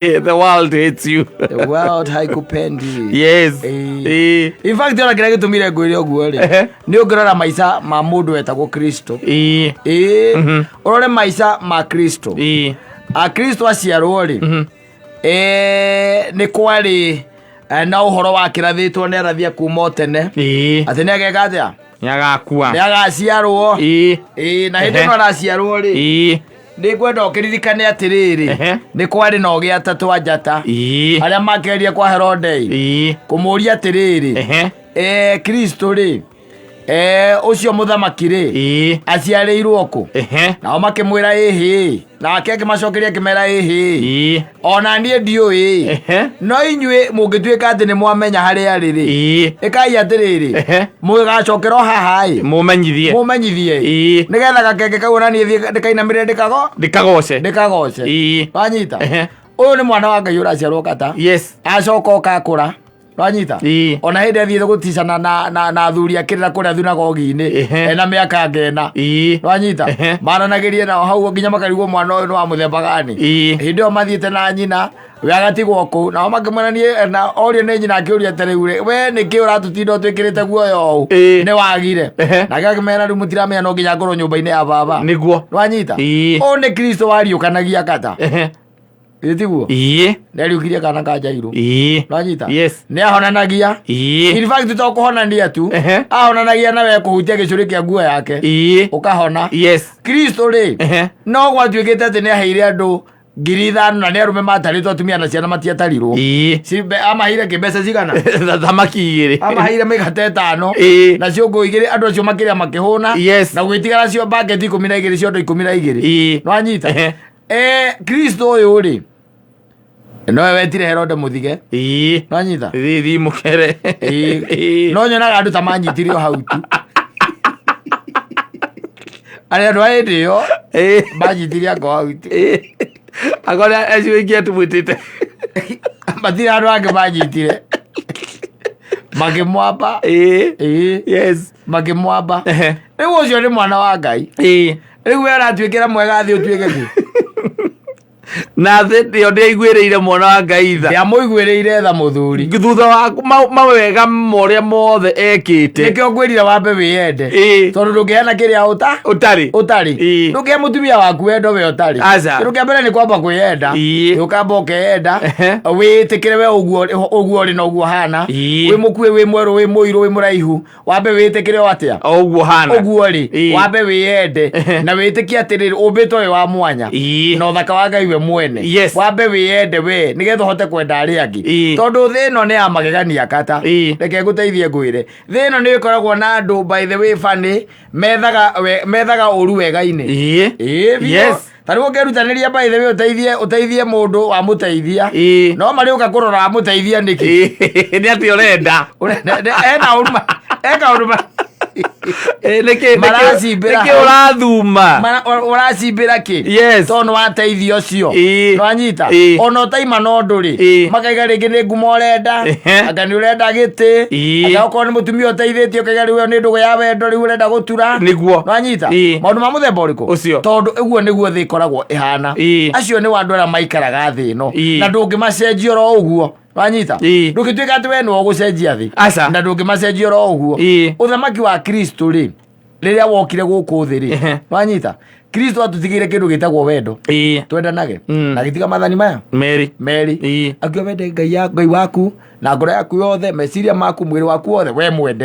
The world hates you. The world haikupendi. Yes. Ĩĩ. Ĩĩ. In fact, ona kĩrĩa gĩtũmire ngwĩre ũguo rĩ, nĩ ũngĩrora maica ma mũndũ wetagwo Kristo. Ĩĩ, ũrore maica ma Kristo. Akristo aciarwo rĩ, nĩ kwarĩ na ũhoro wakĩrathĩtwo nĩ arathia kuma o tene atĩ nĩ ageka atĩa? Nĩ agakua. Nĩ agaciarwo. Ĩĩ, na hĩndĩ ĩno araciarwo rĩ, nĩ ngwenda ũkĩririkane atĩrĩrĩ, nĩ kwarĩ na ũgĩ atatũ a njata arĩa makĩgeria kwa Herode kũmũria atĩrĩrĩ, Kristo rĩ, ũcio mũthamaki rĩ, aciarĩirwo kũ? Nao makĩmwĩra ĩhĩ, nake akĩmacokeria akĩmera ĩhĩ, ona niĩ ndiũĩ, no inyuĩ mũngĩtuĩka atĩ nĩ mwamenya harĩa arĩ rĩ, ĩkai atĩrĩrĩ, mũgacokera o haha ĩ, Mũmenyithie. mũmenyithie nĩgetha gakenge kau ona niĩ thiĩ ndĩkainamĩrĩre ndĩkago Ndĩkagoce. ndĩkagoce. Wanyita? Ũyũ nĩ mwana wa Ngai ũraciarwo kata, acoka ũkakũra, wanyita? Ona hĩndĩ athiĩte gũticana na athuri akĩrĩra kũrĩa thunagogi-inĩ, ena mĩaka ngena, wanyita? Maranagĩrie nao hau nginya makarigwo mwana ũyũ nĩ wa mũthemba gani. Hĩndĩ ĩyo mathiĩte na nyina, we agatigwo kũu, nao makĩmwĩra niĩ, na orio nĩ nyina akĩũria atĩrĩ, rĩ we nĩkĩ ũratũtinda ũtwĩkĩrĩte guoya ũũ? Nĩ wagire. Nake akĩmera, rĩu mũtiramenya no nginya ngorwo nyũmba-inĩ ya baba. Nĩguo. Wanyita? Ũyũ nĩ Kristo wariũkanagia kata. Ĩ tiguo? Nĩ ariũkirie kana ka Jairũ. Wanyita? Yes. Nĩ ahonanagia. In fact to kũhonania tu, ahonanagia na we kũhutia gĩcũrĩ kĩa nguo yake, ũkahona. Kristo rĩ, no gwatuĩkĩte atĩ nĩ aheire andũ 5,000 na nĩ arũme matarĩtwo, atumia na ciana matiatarirwo. Amaheire kĩ mbeca cigana? Thamaki igĩrĩ. Amaheire mĩgate 5 na ciũngũ 2, andũ acio makĩrĩa makĩhũna. Na gwĩtigara cio baketi 12, ciondo 12. Nwanyita? Kristo ũyũ rĩ, nowe wetire Herode mũthige. Nwanyita? Thithi mũkere. No nyonaga andũ ta manyitire o hau tu, arĩa andũ a hĩndĩ ĩyo manjitire ango hau tu. Akorĩa acio ingĩ atũmwĩtĩte. Matirĩ andũ angĩ manyitire makĩmwamba. Ĩĩ. Makĩmwamba. Rĩu ũcio nĩ mwana wa Ngai. Rĩu we aratuĩkĩra mwega thĩ ũtuĩke kĩ? Na thĩ ĩyo ndĩaiguĩrĩire mwana wa Ngai tha. Ndĩamũiguĩrĩire tha mũthuri. Thutha wa mawega morĩa mothe ekĩte. Nĩkĩo ngwĩrire wambe wĩyende, tondũ ndũngĩheana kĩrĩa ũta ũtarĩ. Ũtarĩ. Ndũngĩhe mũtumia waku wendo we ũtarĩ. Aca. Kĩndũ kĩa mbere nĩ kwamba kwĩyenda. Ũkamba ũkeyenda, wĩtĩkĩre we ũguo ũguo ũrĩ na ũguo hana, wĩ mũkuĩ, wĩ mwerũ, wĩ mũirũ, wĩ mũraihu, wambe wĩtĩkĩre o atĩa? O ũguo hana. Ũguo rĩ, wambe wĩyende na wĩtĩkie atĩrĩrĩ, ũmbĩtwo wĩ wa mwanya na ũthaka wa Ngai we mwene. Wambe wĩyende we nĩgetha ũhote kwenda arĩa angĩ, tondũ thĩ ĩno nĩ ya magegania kata. Reke ngũteithie ngwĩre, thĩ ĩno nĩ ĩkoragwo na andũ, by the way, funny, methaga ũru wega-inĩ. Ĩĩ biũ. Ta rĩu ũngĩrutanĩria, by the way, ũteithie mũndũ wamũteithia, no marĩũka kũrora wamũteithia nĩkĩ. Nĩ atĩ ũrenda? Ena ũru e kaũndũ Nĩkĩ Maracimbĩra nĩkĩ hau. ũrathuma? Ũracimbĩra kĩ? Tondũ nĩ wateithia ũcio. Nĩwanyita? Ona ũtaima na ũndũ rĩ, makaiga rĩngĩ nĩ ngumo ũrenda, anga nĩ ũrenda gĩtĩ, anga okorwo nĩ mũtumia ũteithĩtie, ũkaiga rĩu ĩyo nĩ ndũgũ ya wendo rĩu ũrenda gũtura. Nĩwanyita? Maũndũ ma mũthemba ũrĩkũ? Ũcio. Tondũ ũguo nĩguo thĩ ĩkoragwo ĩhana. Acio nĩ andũ arĩa maikaraga thĩ ĩno, na ndũngĩmacenjia oro ũguo, wanyita? Ndũngĩtuĩka atĩ we nĩwe ũgũcenjia thĩ. Aca. Na ndũngĩmacenjia oro ũguo. Ũthamaki wa Kristo rĩ, rĩrĩa wokire gũkũ thĩ rĩ, wanyita, Kristo atũtigĩire kĩndũ gĩtagwo wendo. Twendanage. Na gĩtiga mathani maya Merĩ. Merĩ. Akiuga wende Ngai ya Ngai waku na ngoro yaku yothe, meciria maku, mwĩrĩ waku wothe, we mwende.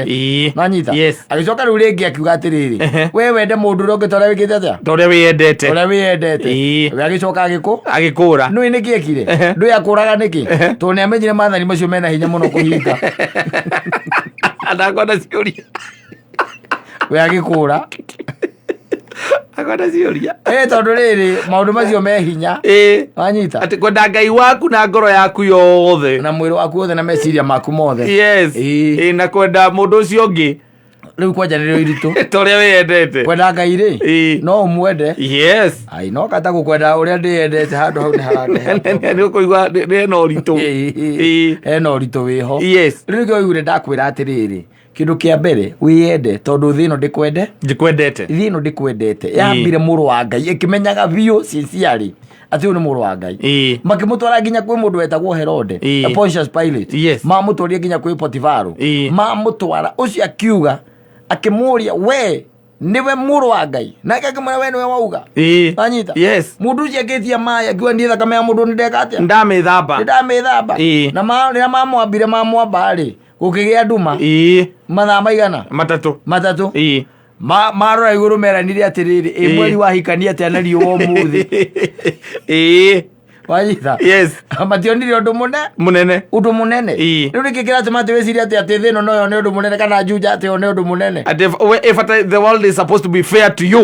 Wanyita? Yes. Agĩcoka rĩu rĩngĩ akiuga atĩrĩrĩ, we wende mũndũ ũrĩa ũngĩ ta ũrĩa wĩkĩte atĩa? Ta ũrĩa wĩyendete. Ũrĩa wĩyendete. We agĩcoka agĩkũ Agĩkũra. Nũĩ nĩkĩ ekire? Ndũĩ akũraga nĩkĩ? Tondũ nĩ amenyire maathani macio mena hinya mũno kũhinga. Ndakona ciũria. We agĩkũra. Akona ciũria. Tondũ rĩrĩ, maũndũ macio me hinya. Wanyita? Atĩ kwenda Ngai waku na ngoro yaku yothe na mwĩrĩ waku wothe na meciria maku mothe. Ĩĩ, na kwenda mũndũ ũcio ũngĩ Rĩu kwanja nĩrĩo iritũ. Ta ũrĩa wĩyendete. Kwenda Ngai rĩ, no ũmwende. Ai, no kata gũkwenda ũrĩa ndĩyendete, handũ hau nĩ harandehe. Nĩ ũkũigua nĩ hena ũritũ. Hena ũritũ wĩho. Rĩu nĩkĩo ũiguire ndakwĩra atĩrĩrĩ, kĩndũ kĩa mbere wĩyende, tondũ thĩ ĩno ndĩkwende. Ndikwendete. Thĩ ĩno ndĩkwendete. Yambire mũrũ wa Ngai ĩkĩmenyaga biũ sincerely. Atĩ ũyũ nĩ mũrũ wa Ngai. Ĩĩ. Makĩmũtwara nginya kwĩ mũndũ wetagwo Herode, Pontius Pilate. Mamũtwarire nginya kwĩ Potifaro. Mamũtwara ũcio akiuga, akĩmũria, we nĩwe mũrũ wa Ngai? Nake akĩmwĩra, we nĩwe wauga. Wanyita? Yes. Mũndũ ũcio akĩtia maĩ, akiuga, niĩ thakame ya mũndũ nĩ ndeka atĩa? Ndamĩthamba. Nĩndamĩthamba. Na rĩrĩa mamwambire, mamwamba rĩ, gũkĩgĩa nduma. Mathaa maigana? 3. 3. Marora igũrũ meranire atĩrĩrĩ, ĩ mweri wahikania atĩa na riũa ũmũthĩ? Wanyita? Yes. Mationire ũndũ mũne Mũnene. Ũndũ mũnene. Rĩu nĩkĩ kĩratũma atĩ wĩcirie atĩ thĩ ĩno no yone ũndũ mũnene, kana Juja atĩ yone ũndũ mũnene? Atĩ if the world is supposed to be fair to you.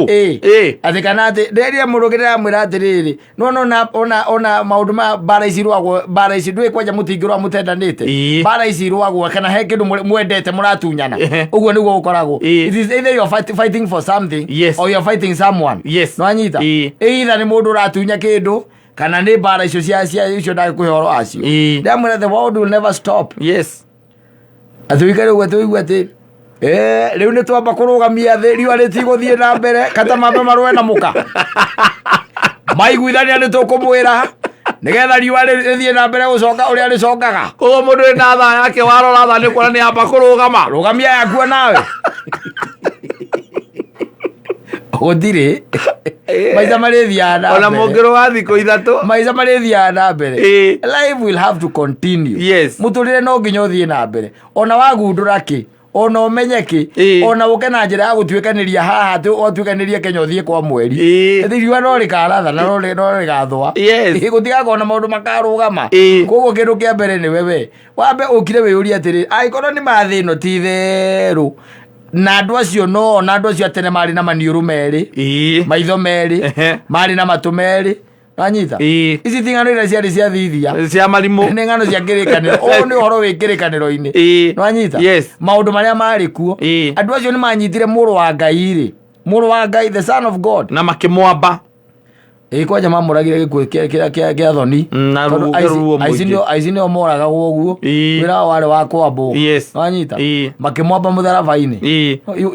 Atĩ kana atĩ rĩrĩa mũndũ ũngĩ ndĩramwĩra atĩrĩrĩ, no no na ona maũndũ ma mbara ici irũagwo, mbara ici ndũĩ kwanja mũtingĩrũa mũtendanĩte. Mbara ici irũagwo kana he kĩndũ mwendete mũratunyana. Ũguo nĩguo gũkoragwo. It is either you are fighting for something or you are fighting someone. Nĩwanyita? Either nĩ mũndũ ũratunya kĩndũ kana nĩ mbara icio cia icio ndagĩkũhe ũhoro wacio. Ndamwĩra the world will never stop. Atĩ ũikare ũguo atĩ ũigue atĩ rĩu nĩ twamba kũrũgamia thĩ, riũa rĩtigũthiĩ na mbere kata mambe marũe na mũka maiguithania nĩ tũkũmwĩra nĩgetha riũa rĩthiĩ na mbere gũcoka ũrĩa rĩcokaga. Koguo mũndũ wĩna thaa yake warora thaa nĩ kuona nĩ amba kũrũgama. Rũgamia yakuo nawe gũtirĩ maica marĩthiaga na Ona mbere. mũngĩrũga thikũ 3. Maica marĩthiaga na mbere. Life will have to continue. Mũtũrĩre no nginya ũthiĩ na mbere, ona wagundũra kĩ, ona ũmenye kĩ, ona ũke na njĩra ya gũtuĩkanĩria haha atĩ watuĩkanĩria Kenya ũthiĩ kwa mweri. Ĩthi riũa no rĩkaratha na no rĩgathũa. Gũtigakorwo na maũndũ makarũgama. Koguo kĩndũ kĩa mbere nĩwe we wambe ũkire wĩyũrie atĩrĩ, angĩkorwo nĩ ma thĩ ĩno ti therũ na andũ acio no na andũ acio a tene marĩ na maniũrũ merĩ, maitho merĩ, marĩ na matũ merĩ, wanyita? Ici ti ng'ano iria ciarĩ cia thithia cia marimũ. Nĩ ng'ano cia kĩrĩkanĩro. Ũyũ nĩ ũhoro wĩ kĩrĩkanĩro-inĩ. Nĩwanyita? Yes. Maũndũ marĩa marĩ kuo. Andũ acio nĩ manyitire mũrũ wa Ngai rĩ, mũrũ wa Ngai, the son of God, na makĩmwamba. Ĩĩ, kwanja mamũragire gĩkuũ kĩa thoni. Na Tondũ ruo mũingĩ. aici nĩo moragagwo ũguo. Wĩra wao warĩ wa kwambwo. Nĩwanyita? Makĩmwamba mũtharaba-inĩ.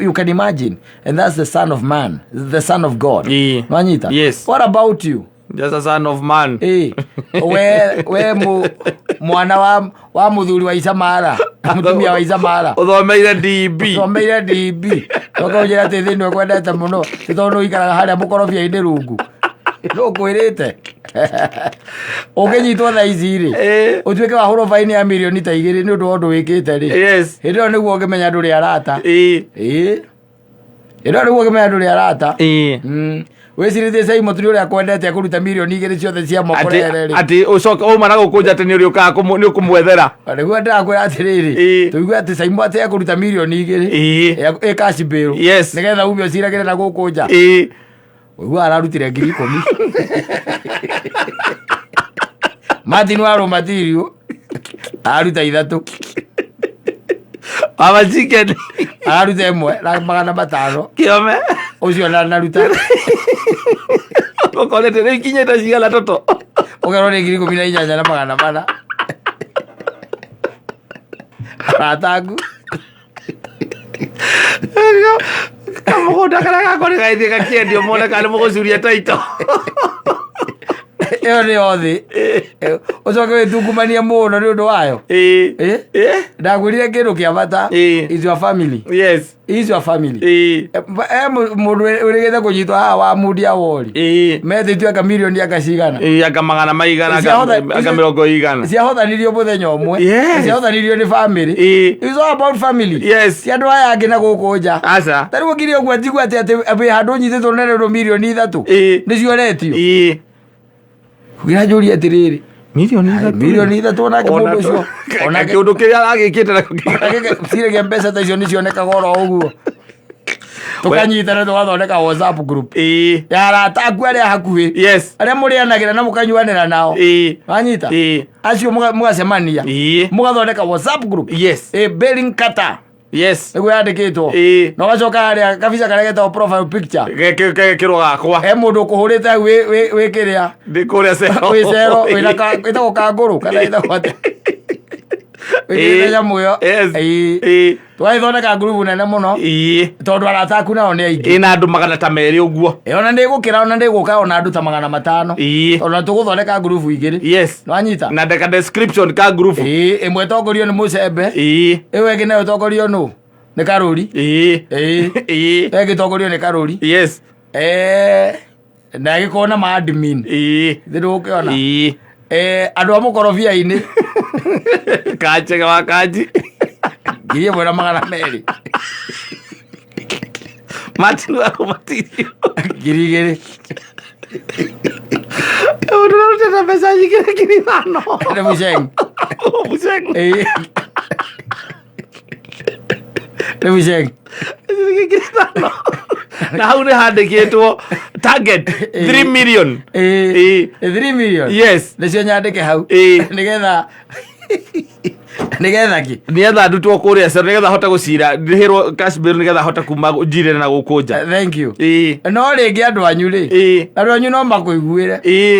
You can imagine, and that's the son of man, the son of God. Nĩwanyita? Yes. What about you? Just a son of man. We mwana wa mũthuri wa Isamara, mũtumia wa Isamara, Ũthomeire DB. Thomeire DB, toka ũnjĩre atĩ thĩ nĩ ũkwendete mũno ti tondũ ũikaraga harĩa mũkorobia-inĩ rungu nũkwĩrĩte ũngĩnyitwo thaa ici rĩ, ũtuĩke wahũrwo baini ya mirioni ta 2 nĩ ũndũ wa ũndũ wĩkĩte rĩ, hĩndĩ ĩyo nĩguo ũngĩmenya ndũrĩ arata. Ĩĩ, hĩndĩ ĩyo nĩguo ũngĩmenya ndũrĩ arata. Wĩcirĩtie Cai Mũturi ũrĩa akwendete akũruta mirioni 2 ciothe cia moko rere rĩ. Atĩ ũcoke uma na gũkũ nja atĩ nĩ ũrĩũkaga nĩ ũkũmwethera. Nĩguo ndĩrakwĩra atĩrĩrĩ, tũigue atĩ Caimo atĩ ekũruta mirioni 2 ĩ cash bail, nĩgetha ume ũciragĩre na gũkũ nja. Ũigua ararutire 10,000. Martin wa Rũmatirio aruta 3. Mama chicken. Araruta 1 na 500. Kĩome. Ũcio ndanaruta. Ũkorete rĩu ikinyĩte cigana toto? Ũkerwo nĩ 18,400. Arata aku. Kamũgũnda karĩa gakwa nĩ gagĩthiĩ gakĩendio mone kana nĩ mũgũcuria taito. Ĩyo nĩ yo thĩ. Ũcoke wĩtungumanie mũno nĩ ũndũ wayo. Ndakwĩrire kĩndũ kĩa bata is your family. Is your family. Mũndũ ũrĩgĩte kũnyitwo haha wa Mundia Wori. Metĩtio anga mirioni anga cigana. Anga magana maigana, anga mĩrongo igana. Ciahothanirio mũthenya ũmwe. Ciahothanirio nĩ family. It's all about family. Ti andũ aya angĩ na gũkũ nja. Aca. Ta rĩu ũkire ũguo njigua atĩ wĩ handũ ũnyitĩtwo na rĩrũ mirioni 3. Nĩcio ũretio. Ngĩranjũria atĩrĩrĩ, Mirioni 3. Mirioni 3 onake mũndũ ũcio. Onake kĩũndũ kĩrĩa aragĩkĩte nakĩo. Ciragia mbeca ta icio nĩcionekaga oro ũguo. Tũkanyitana tũgathondeka WhatsApp group ya arata aku arĩa hakuhĩ. Arĩa mũrĩanagĩra na mũkanyuanĩra nao. Wanyita? Acio mũgacemania. Mũgathondeka WhatsApp group. Billing Kata. Nĩguo yandĩkĩtwo. Na ũgacoka harĩa kabica karĩa getagwo profile picture. Gekĩrwo gakwa. He mũndũ ũkũhũrĩte hau wĩ kĩrĩa. Ndĩ kũrĩa cero. Wĩ cero wĩna ĩtagwo kangũrũ kana ĩtagwo atĩa? Wĩkĩrĩte nyamũ ĩyo. Tũgagĩthondeka ngurubu nene mũno. Tondũ arata aku nao nĩ aingĩ. Ĩna andũ magana ta merĩ ũguo. Ĩ, ona nĩ ĩgũkĩra, ona nĩ ĩgũka ona andũ ta 500. Tondũ na tũgũthondeka ngurubu igĩrĩ. Yes. Nĩwanyita? Na ndeka description ka ngurubu. Ĩ, ĩmwe ĩtongorio nĩ mũcembe. Ĩyo ĩngĩ nayo ĩtongorio nũ? Nĩ Karũri. Ĩ. Ĩyo ĩngĩ ĩtongorio nĩ Karũri. Yes. Na ĩgĩkorwo na ma admin. Thĩ ndũgũkĩona. Andũ a mũkorobia-inĩ. Kanjega wa kanji. 1200. Martin wa kũbatithio. 2000. Mũndũ ũrarutĩte mbeca nyingĩ nĩ 5000. Nĩ Bucheng. Bucheng. Nĩ Bucheng. 5000. Na hau nĩ handĩkĩtwo target 3 million. 3 million. Yes. Nĩcio nyandĩke hau. Nĩgetha nĩgetha kĩ? Nĩgetha ndutwo kũrĩa cero, nĩgetha hote gũcira ndĩhĩrwo cash bail, nĩgetha hote kuma njire na gũkũ nja. Thank you. No rĩngĩ andũ anyu rĩ, andũ anyu no makũiguĩre.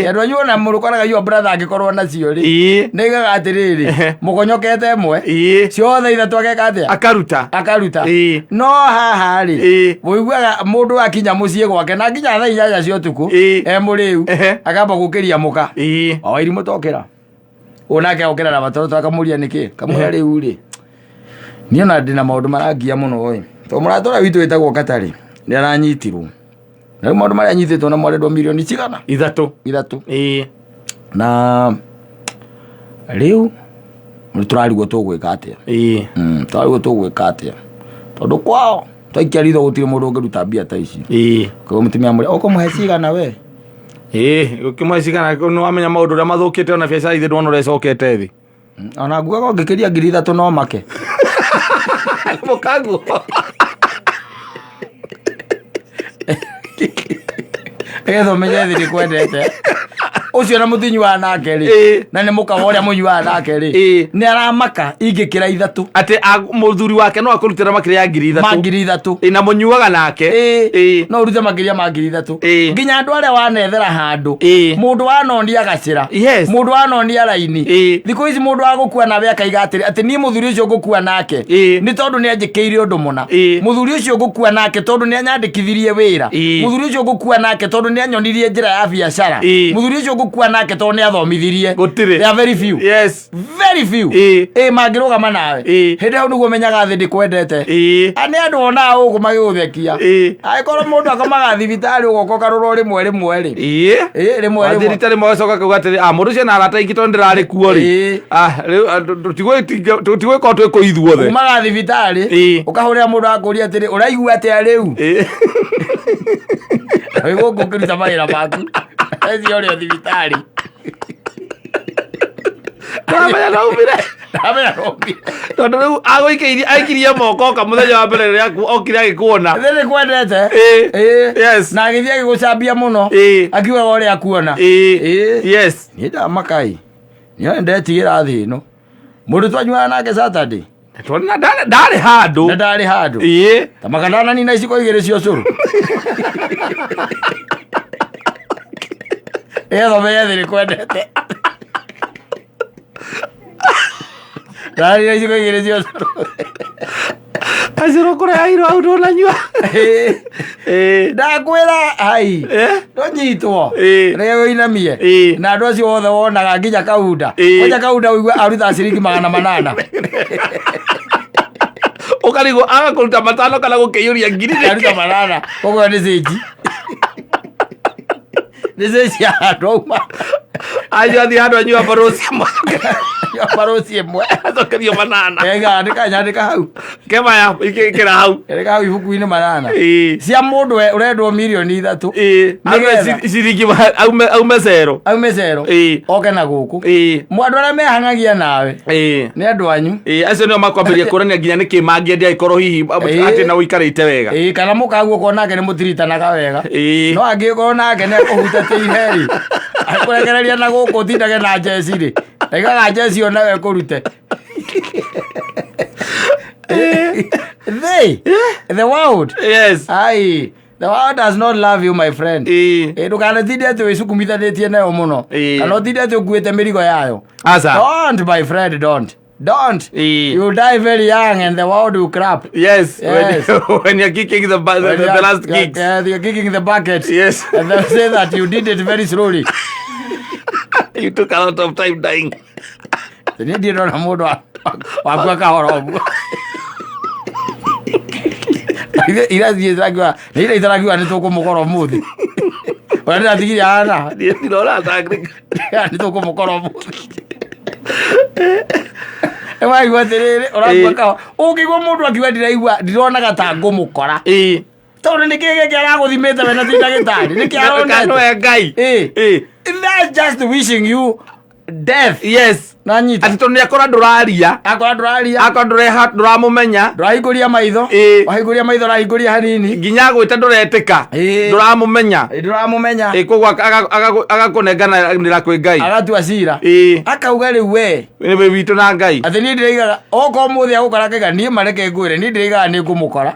Andũ anyu ona mũrũkoraga your brother angĩkorwo nacio rĩ, nĩigaga atĩrĩrĩ, mũkonyokete ĩmwe, ciothe ithatũ ageka atĩa? Akaruta. Akaruta. No haha rĩ, ũiguaga mũndũ akinya mũciĩ gwake na nginya thaa 8 cia ũtukũ, e mũrĩu, akamba gũkĩria mũka. O irimũ tokĩra. Ũyũ nake okĩra na matoro akamũria nĩkĩ? Kamwĩra rĩu rĩ, niĩ ona ndĩna maũndũ marangia mũno ĩ. Tondũ mũrata ũrĩa witũ wĩtagwo Katarĩ nĩ aranyitirwo. Na rĩu maũndũ marĩa anyitĩtwo namo arendwo mirioni cigana? 3. 3. Na rĩu nĩ tũrarigwo tũgwĩka atĩa. Tũrarigwo tũgwĩka atĩa. Tondũ kwao twaikia ritho gũtirĩ mũndũ ũngĩruta mbia ta ici. Koguo mũtumia amwĩra, ũkũmũhe cigana we? Ũkĩmũhe cigana, nĩ wamenya maũndũ ũrĩa mathũkĩte ona biacara ithe ndwona ũrĩa ĩcokete thĩ. Ona nguaga ũngĩkĩria 3000 no make. Mũkaguo. Nĩgetha ũmenye thĩ ndĩkwendete. Ũcio na mũtinyuaga nake rĩ, na nĩ mũkawa ũrĩa mũnyuaga nake rĩ, nĩ aramaka ingĩkĩra 3. Atĩ mũthuri wake no akũrutĩra makĩria ya 3000. Ma 3000. Na mũnyuaga nake. No ũrute makĩria ma 3000. Nginya andũ arĩa wanethera handũ. Mũndũ wanonia gacĩra. Yes. Mũndũ wanonia raini. Thikũ ici mũndũ agũkua nawe akaiga atĩrĩ, atĩ niĩ mũthuri ũcio ngũkua nake. Nĩ tondũ nĩ anjĩkĩire ũndũ mũna. Mũthuri ũcio ngũkua nake tondũ nĩ anyandĩkithirie wĩra. Mũthuri ũcio ngũkua nake tondũ nĩ anyonirie njĩra ya biacara. Mũthuri ũcio ngũkua nake tondũ nĩ athomithirie. Gũtirĩ. They are very few. Yes. Very few. Mangĩrũgama nawe. Hĩndĩ ĩyo nĩguo menyaga thĩ ndĩkwendete. Nĩ andũ onaga gũkũ magĩgũthekia. Angĩkorwo mũndũ akomaga thibitarĩ ũgoka ũkarorwo rĩmwe rĩmwe rĩ. Rĩmwe Wathiĩ rĩmwe. rita rĩmwe ũgacoka ũkauga atĩrĩ, mũndũ ũcio ena arata aingĩ tondũ ndĩrarĩ kuo rĩ. Rĩu, tũtigwĩkorwo twĩ kũu ithuothe. Umaga thibitarĩ, ũkahũrĩra mũndũ akũria atĩrĩ, ũraigua atĩa rĩu? Wĩ gũkũ ũkĩruta mawĩra maku. Eci ũrĩ o thibitarĩ. Ndamenya ndaumire. Ndamenya ndaumire. Tondũ rĩu agũikĩirie, aikirie moko oka mũthenya wa mbere rĩrĩa okire agĩkuona. Thĩ nĩkwendete. Yes. Na agĩthiĩ agĩgũcambia mũno. Akiugaga ũrĩa akuona. Yes. Niĩ ndamaka-ĩ. Niĩ ndetigĩra thĩ ĩno. Mũndũ twanyuaga nake Saturday. Tondũ ndarĩ handũ. Na ndarĩ handũ. Ta magana nina iciko igĩrĩ cia ũcũrũ. Nĩgetha ũmenye thĩ nĩkwendete. Ndarĩ na iciko igĩrĩ cia ũcũrũ. Kacũrũ kũrĩa airwo hau ndũnanyua. Ndakwĩra hai. Ndũnyitwo. Rĩrĩa ũinamie. Na andũ acio othe wonaga nginya Kaunda. Kwanja Kaunda ũigua aruta ciringi 800. Ũkarigwo aga kũruta 5 kana gũkĩiyũria ngiri nĩkĩ? Aruta 800. Koguo nĩ cĩnji. Nĩ cĩnji ya handũ auma. Acio athiĩ handũ anyua barosi ĩmwe. Anyua barosi ĩmwe. Acokerio 8. Ega, andĩka, nyandĩka hau. Kemaya, ĩkĩra hau. Andĩka hau ibuku-inĩ 8. Cia mũndũ ũrendwo mirioni 3. Aume Nĩgetha. ciringi aume cero. Aume cero. Oke na gũkũ. Andũ arĩa mehang'agia nawe. Nĩ andũ anyu. Acio nĩo makwambĩrĩria kuonania nginya nĩkĩ mangĩendia angĩkorwo hihi atĩ na ũikarĩte wega. Kana mũkaguo korwo nake nĩ mũtiritanaga wega. No angĩkorwo nake nĩ akũhutatĩire rĩ, akũrekereria na gũkũ ũtindage na njeci rĩ, aigaga njeci o nawe ĩkũrute. They, the world. Yes. Ai, the world does not love you, my friend. Ndũkanatinde atĩ wĩcukumithanĩtie nayo mũno. Kana ũtinde atĩ ũkuĩte mĩrigo yayo. Aca. Don't, my friend, don't. Don't. Ĩĩ. You die very young and the world will clap. Yes, Yes. when you're kicking When the you are- last kicks. Yeah, you're kicking the bucket. Yes. And they'll say that you did it very slowly. You took a lot of time dying. Niĩ ndirĩ ndona mũndũ wakua kahora ũguo. Ira thiĩ itarakiuga, nĩ ira itarakiuga nĩ tũkũmũkora ũmũthĩ. Ũrĩa ndĩratigire ahana, Niĩ ndirona ta- nĩ tũkũmũkora ũmũthĩ. Nĩ waigua atĩrĩrĩ, ũrakua Ĩĩ. kahora. Ũngĩigua mũndũ akiuga ndiraigua, ndironaga ta ngũmũkora. Ĩĩ. Tondũ nĩ kĩĩ gĩkĩ aragũthimĩte we na ti ndagĩtarĩ? Nĩkĩ Kana aronete? nĩwe Ngai. Ĩĩ. Ĩĩ. That's just wishing you death. Yes. Nanyita. Atĩ tondũ nĩakora ndũraria, Akora ndũraria. akora ndũramũmenya, Ndũrahingũria maitho. Ĩĩ. Wahingũria maitho ũrahingũria hanini. nginya agwĩte ndũretĩka, Ĩĩ. ndũramũmenya. Ĩĩ, Ndũramũmenya. Ĩĩ, koguo agakũnenganĩra kwĩ Ngai. Agatua cira. Ĩĩ. Akauga rĩu we. Nĩ wĩ witũ na Ngai. Atĩ niĩ ndĩraigaga okorwo mũthĩ agũkora akaiga niĩ mareke ngwĩre niĩ ndĩraigaga nĩ ngũmũkora.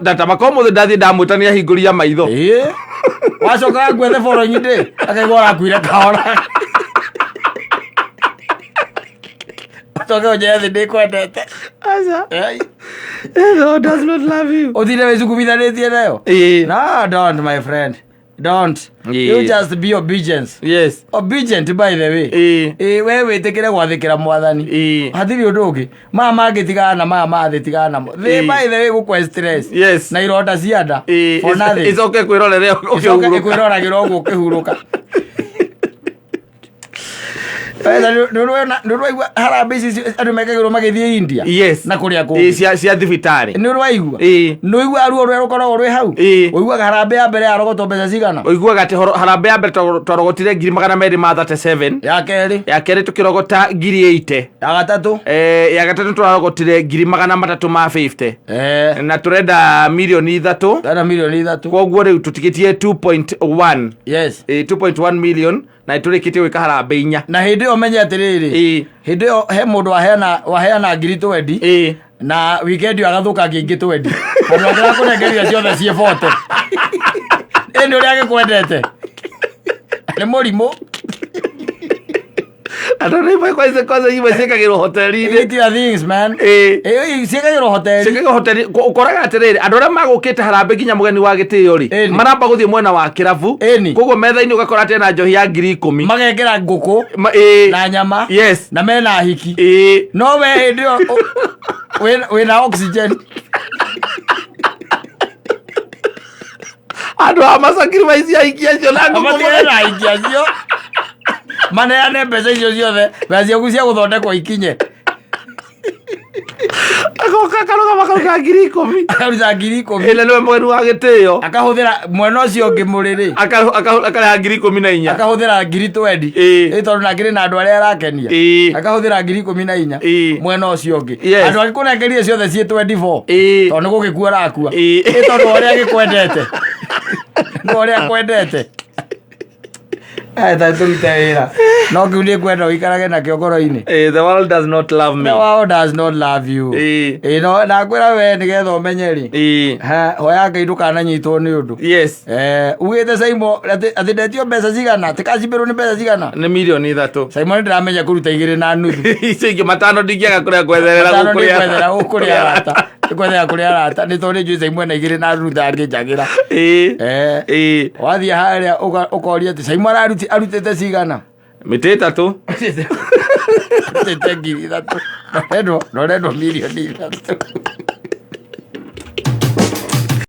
Na ta makorwo mũthĩ ndathiĩ ndamwĩta nĩahingũria maitho. Ĩĩ. Wacoka gakuethe following day akaigua ũrakuire kahora. Ũcoke ũnjĩre thĩ ndĩkwendete. Aca. Ĩĩ. The Lord does not love you. Ũtinde wĩcukumithanĩtie nayo. Ĩĩ. No, don't, my friend. Don't. Ĩĩ. You just be obedient. Yes. Obedient, by the way. Ĩĩ. Ĩĩ, we wĩtĩkĩre gwathĩkĩra mwathani. Ĩĩ. Hatirĩ ũndũ ũngĩ. Maya mangĩ tigana na maya mathĩ tigana namo. Thĩ Ĩĩ. by the way gũkwe stress. Yes. Na ironda cia nda. Ĩĩ. For nothing. Ĩcoke kwĩrorere Ĩcoke ũkĩhurũka. ĩkwĩroragĩra ũguo ũkĩhurũka. Nĩ ũraigua harambee ici andũ mekagĩrwo magĩthiĩ India? Yes. Na kũrĩa Ĩĩ, kũngĩ. cia thibitarĩ. Nĩ ũraigua? Ĩĩ. Nĩ ũiguaga ruo rũrĩa rũkoragwo rwĩ hau? Ĩĩ. Ũiguaga harambee ya mbere yarogotwo mbeca cigana? Ũiguaga atĩ harambee ya mbere twarogotire ngiri magana merĩ ma 37. Ya kerĩ. Ya kerĩ tũkĩrogota ngiri 80. Ya gatatũ. Ya gatatũ tũrarogotire ngiri magana matatũ ma 50. Na tũrenda mirioni ithatũ. Tũrenda mirioni ithatũ. Koguo rĩu tũtigĩtie 2.1. Yes. 2.1 million na nĩtũrĩkĩtie gwĩka harambee inya. Na hĩndĩ ĩyo menye atĩrĩrĩ. Ĩĩ. Hĩndĩ ĩyo he mũndũ waheana ngiri 20. Ĩĩ. Na weekend ĩyo agathũkangia ingĩ 20. Handũ hake akũnengeria ciothe ciĩ 40. Ĩ nĩ ũrĩa agĩkwendete. Nĩ mũrimũ. Andũ nĩ imwe kwanza kwanza imwe ciĩkagĩrwo hoteli-inĩ. Eat your things, man. Ĩĩ. Ĩĩ, ciĩkagĩrwo hoteli. Ciĩkagĩrwo hoteli. Ũkoraga atĩrĩrĩ, andũ arĩa magũkĩte harambee nginya mũgeni wa gĩtĩo rĩ, Ĩni. maramba gũthiĩ mwena wa kĩrabu. Ĩni. Koguo metha-inĩ ũgakora atĩ ena njohi ya ngiri ikũmi. Magekĩra ngũkũ Ĩĩ. na nyama. Yes. Na mena hiki. Ĩĩ. No we hĩndĩ ĩyo wĩna oxygen. Andũ a masacrifice ahiki acio na ngũkũ. Matigane na ahiki acio. Maneane mbeca icio ciothe, mbeca ciaku cia gũthondekwo ikinye. Agoka akarũgama akaruta ngiri ikũmi. Akaruta ngiri ikũmi. Ĩna nĩwe mũgeni wa gĩtĩo. Akahũthĩra mwena ũcio ũngĩ mũrĩrĩ. Akarĩha ngiri ikũmi na inya. Akahũthĩra ngiri 20. Ĩĩ. Ĩ tondũ nake na andũ arĩa arakenia. Ĩĩ. Akahũthĩra ngiri ikũmi na inya. Ĩĩ. Mwena ũcio ũngĩ. Yes. Andũ angĩkũnengeria ciothe ciĩ 24. Ĩĩ. Tondũ nĩ gũgĩkua arakua. Ĩĩ. Ĩ tondũ wa ũrĩa agĩkwendete. Nĩ ũrĩa akwendete. Ta tũrute wĩra. No kĩu nĩ ngwenda ũikarage nakĩo ngoro-inĩ. The world does not love me. The world does not love you. Ĩĩ. Ĩĩ, no ndakwĩra we nĩgetha ũmenye rĩ. Ĩĩ. Ha, hoya Ngai ndũkananyitwo nĩ ũndũ. Yes. Ugĩte Saimo atĩ ndetio mbeca cigana, atĩ kacimbĩrwo nĩ mbeca cigana. Nĩ mirioni ithatũ. Saimo nĩ ndĩramenya kũruta igĩrĩ na nuthu. Icio ingĩ matano ndingĩaga kũrĩa kwetherera Matano gũkũ kũrĩ nĩngwethera gũkũ kũrĩ arata. Nĩngwethera kũrĩ arata nĩ tondũ nĩnjũĩ Saimo ena igĩrĩ na nuthu angĩnjagĩra. Ĩĩ. Ĩĩ. Wathiĩ harĩa ũkoria atĩ Saimo arutĩte cigana. Mĩtĩ ĩtatũ. Arutĩte ngiri ithatũ. Norendwo mirioni ithatũ.